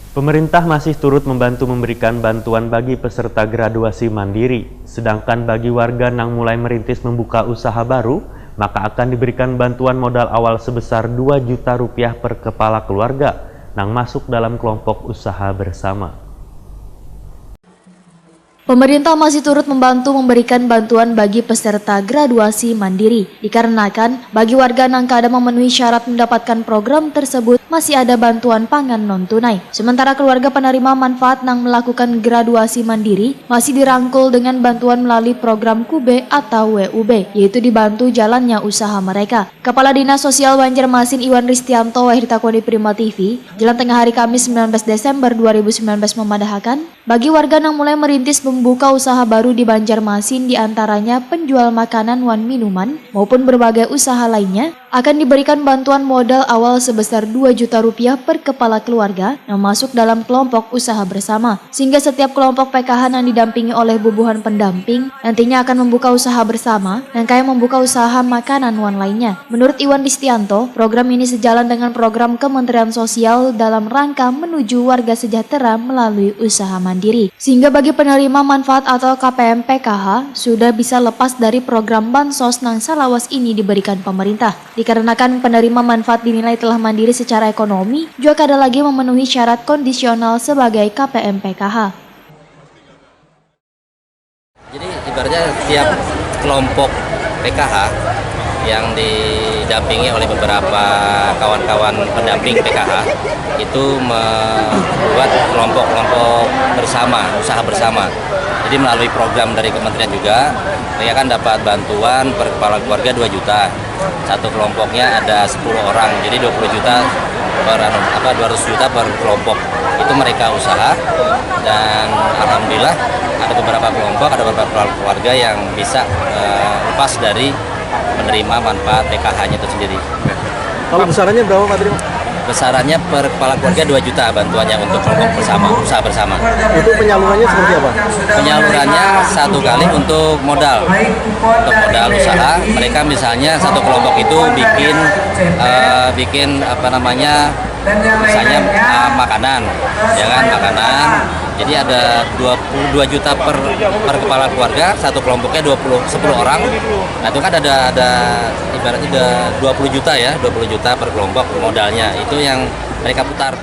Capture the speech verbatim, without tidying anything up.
Pemerintah masih turut membantu memberikan bantuan bagi peserta graduasi mandiri, sedangkan bagi warga nang mulai merintis membuka usaha baru, maka akan diberikan bantuan modal awal sebesar dua juta rupiah per kepala keluarga nang masuk dalam kelompok usaha bersama. Pemerintah masih turut membantu memberikan bantuan bagi peserta graduasi mandiri, dikarenakan bagi warga nang kada memenuhi syarat mendapatkan program tersebut masih ada bantuan pangan non tunai. Sementara keluarga penerima manfaat nang melakukan graduasi mandiri masih dirangkul dengan bantuan melalui program KUBE atau W U B, yaitu dibantu jalannya usaha mereka. Kepala Dinas Sosial Banjarmasin Iwan Ristianto wayah ditakuni Prima T V, jalan tengah hari Kamis sembilan belas Desember dua ribu sembilan belas memadahakan, bagi warga nang mulai merintis membuka usaha baru di Banjarmasin, di antaranya penjual makanan wan minuman maupun berbagai usaha lainnya, akan diberikan bantuan modal awal sebesar dua juta rupiah per kepala keluarga yang masuk dalam kelompok usaha bersama. Sehingga setiap kelompok P K H yang didampingi oleh bubuhan pendamping nantinya akan membuka usaha bersama, nang kaya membuka usaha makanan wan lainnya. Menurut Iwan Ristianto, program ini sejalan dengan program Kementerian Sosial dalam rangka menuju warga sejahtera melalui usaha mandiri. Sehingga bagi penerima manfaat atau K P M P K H sudah bisa lepas dari program bansos nang salawas ini diberikan pemerintah. Dikarenakan penerima manfaat dinilai telah mandiri secara ekonomi, jua kada lagi memenuhi syarat kondisional sebagai K P M P K H. Jadi ibaratnya tiap kelompok P K H yang didampingi oleh beberapa kawan-kawan pendamping P K H itu membuat kelompok-kelompok bersama, usaha bersama. Jadi melalui program dari kementerian juga, mereka kan dapat bantuan per kepala keluarga dua juta. Satu kelompoknya ada sepuluh orang, jadi dua puluh juta per anu, apa, dua ratus juta per kelompok. Itu mereka usaha dan alhamdulillah ada beberapa kelompok, ada beberapa keluarga yang bisa eh, lepas dari menerima manfaat P K H-nya itu sendiri. Kalau besarannya berapa Pak Tri? Besarannya per kepala keluarga dua juta bantuannya untuk kelompok bersama, usaha bersama. Itu penyalurannya seperti apa? Penyalurannya satu kali untuk modal, untuk modal usaha. Mereka misalnya satu kelompok itu bikin uh, bikin apa namanya, misalnya uh, makanan, ya kan, makanan. Jadi ada dua puluh dua juta per per kepala keluarga, satu kelompoknya dua puluh sepuluh orang. Nah, itu kan ada ada ibaratnya ada dua puluh juta ya, dua puluh juta per kelompok modalnya. Itu yang mereka putar.